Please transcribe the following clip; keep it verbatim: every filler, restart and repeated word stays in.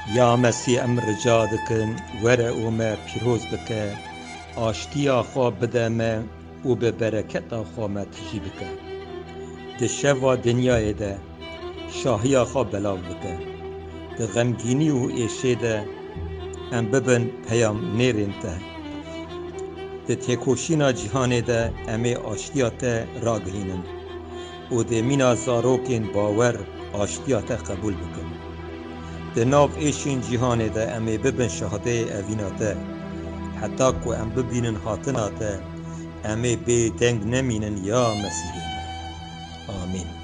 Ya Mesîh, em rica dikin, were û me pîroz bike, aştiya xwe bide me û bi bereketa xwe me tijî bike. Di şeva dinyayê de şahiya xwe belav bike. Di xemgînî û êşê de em bibin peyamnêrên te. Di têkoşîna cîhanê de em ê aştiya te ragihînin û dê mîna zarokên bawer aştiya te qebûl bikin. Di nav êşên cîhanê de em ê bibin şahideyê evîna te. Heta ku em bibînin hatina te, em ê bêdeng nemînin ya Mesîhê me. Amîn.